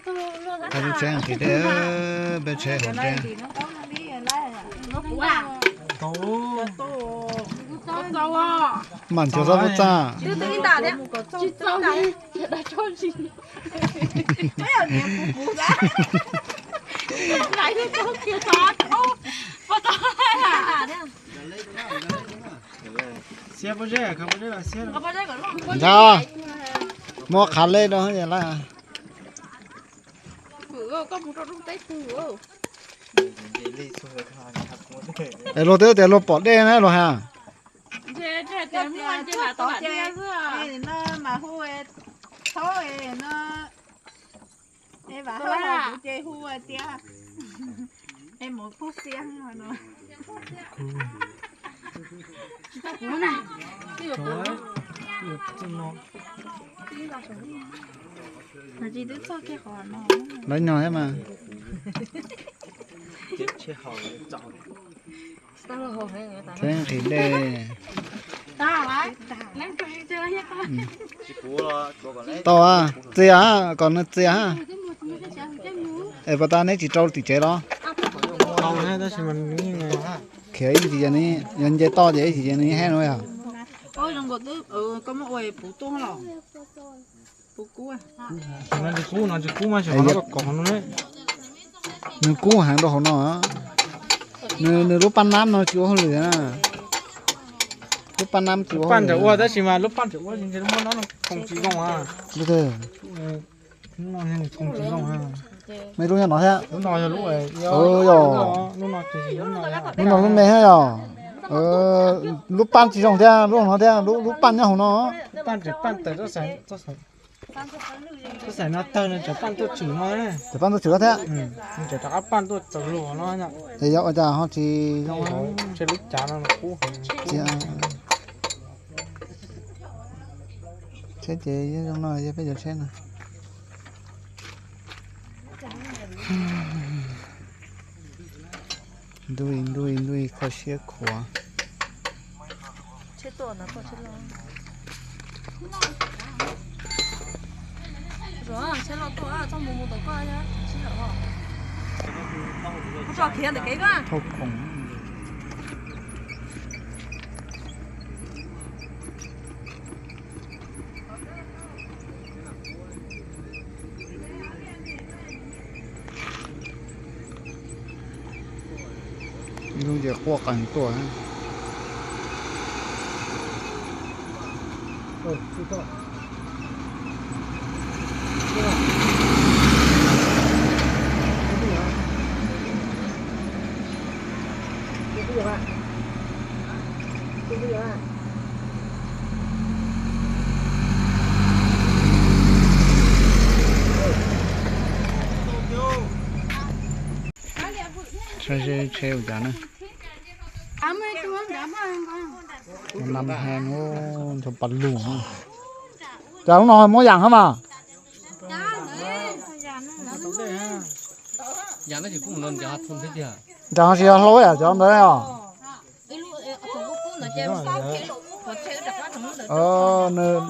Peb tsheb nqhis dej, peb tsheb hauv dej. Mam ncuav txhob txaj. Ntshai, muab qhav lej rau lawm. Es luag twb tias luag pom dej na luag hais. Lawv nyog thiab mas. Tsheb nqhis dej. Tau, txias, kom nws txias. Es puas tas neb tsis rau tim tsev los? Khiav ib ntsis, yog nce toj ces ib ntsis ces nws hab no yog. Nws kub heev rau hauv no. Nws lub paj nab no tsis ua hauj lwm na. Lub paj nab tsis ua hauj lwm. Tab sis mas lub paj ua muab no koom tsis zoo. Mej lub nyob no thiab. Yog, lub no lub me thiab yog. Lub paj tsis zoo thiab, lub no thiab, lub paj nyob hauv no. Txhob xaiv no tawg no, cov paj tuaj tshwm no. Cov paj tuaj tshwm thiab. Cov rov qab paj tuaj txaus luag no. Es yog ua cas ho tsis zoo? Lub cav no kub. Tsheb ces zoo no, yog peb cov tsheb no. Ntuj, ntuj, ntuj, kho siab khuav. Thauj khoom. Ib lub ces quaj qees tuaj. Tsheb ua cas na? Nam he nub nrog pas lug. Cas lub no muab yam hab mas? Cas ho tsis yog hlau yam cov ntawd os?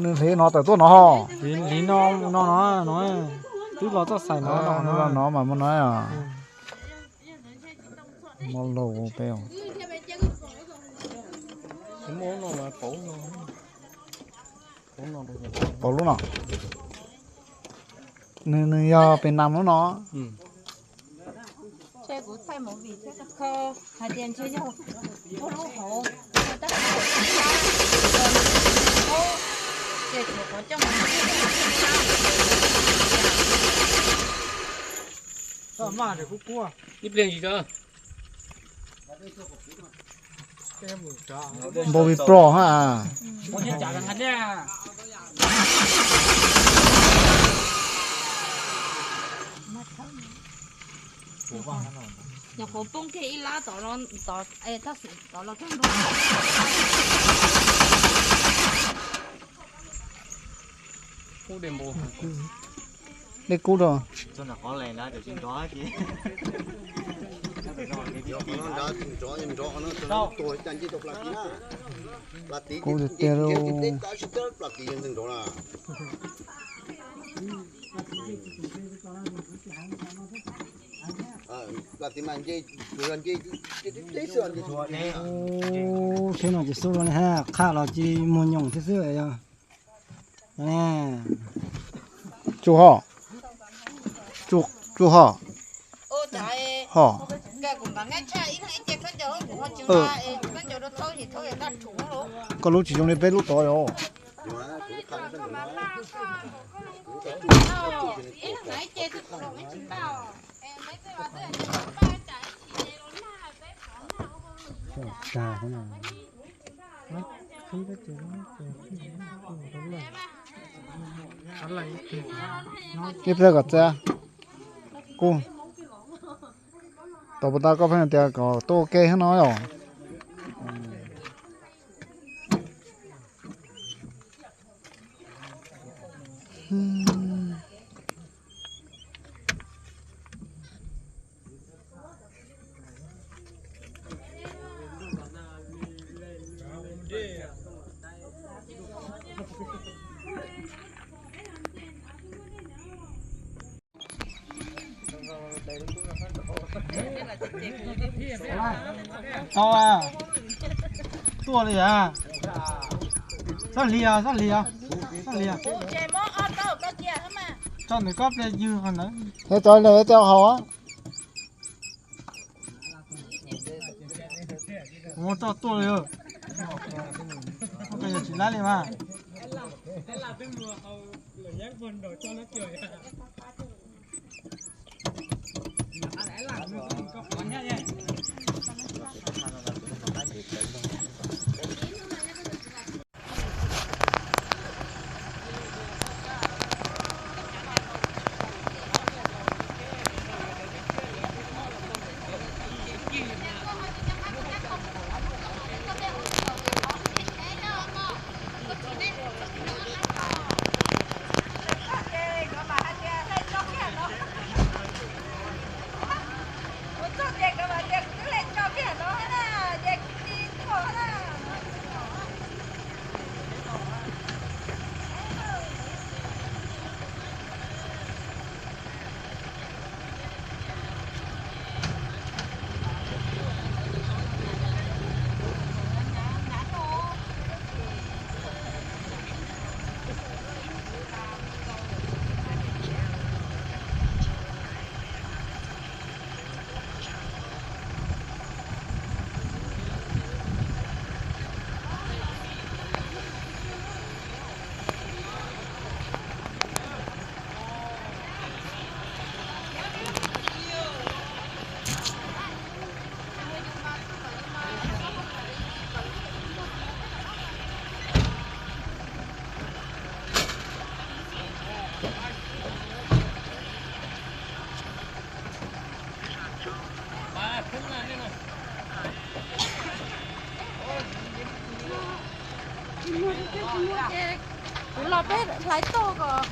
Nws hliv no tawm tuaj no ho. Hliv no no no, twb los txoj xaim no, no mas muaj no. Muab lauj peb. Pauv lub no. Nws, nws yog pem nam lub no. Ib pliag tsis tso. Npau li plo ha. Nyuam qhuav poob kiag ib lab tod, tod, tab sis tod los kawg nkaus. Dej kub rau. Kub tiag tiag lauj. Seb no ces xub los ne, qhaj los ces muag nyoos thiab xwb yog. Tsuj ho, tsuj ho, ho. Koj lub tsis zoo li peb lub tod os. Ib pliag kom txias kuj tau puas tau, koj pheej tias kom tuaj ua ke thiab no yom. Tau, tuaj li a. Txhob hlias, txhob hlias, txhob hlias. Tso ntawm koj pliag ywg qhov ntawd. Txhob hlias, txhob hlias. Ua tso tuaj li, koj yog tsis lab li mas. Kuv los peb hlais tuaj kom.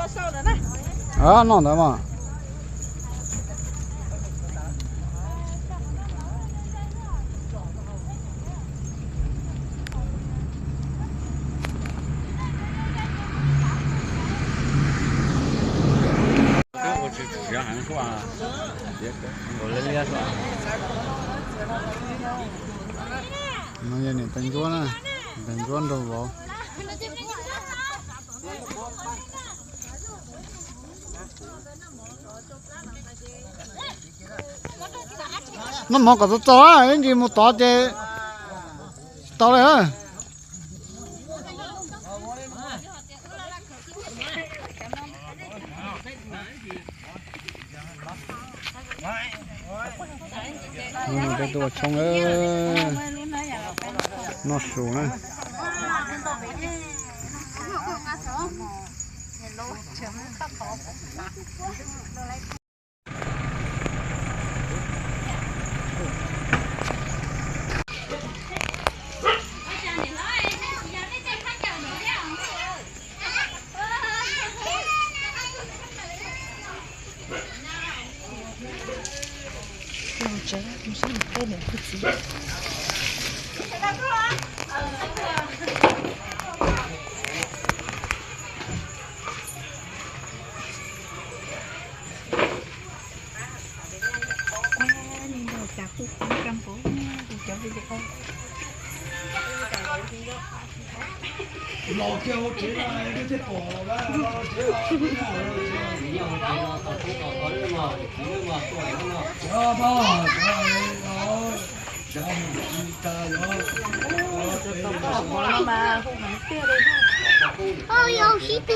Noj ntawd mas. No yog niam tais ntsuab na, niam tais ntsuab nraug vauv. Noj mov kom txog txog, ib ntsis mus tod ces tsis tau li. Peb tuaj ua tshoob, noj su na. Oj, yog sib tw.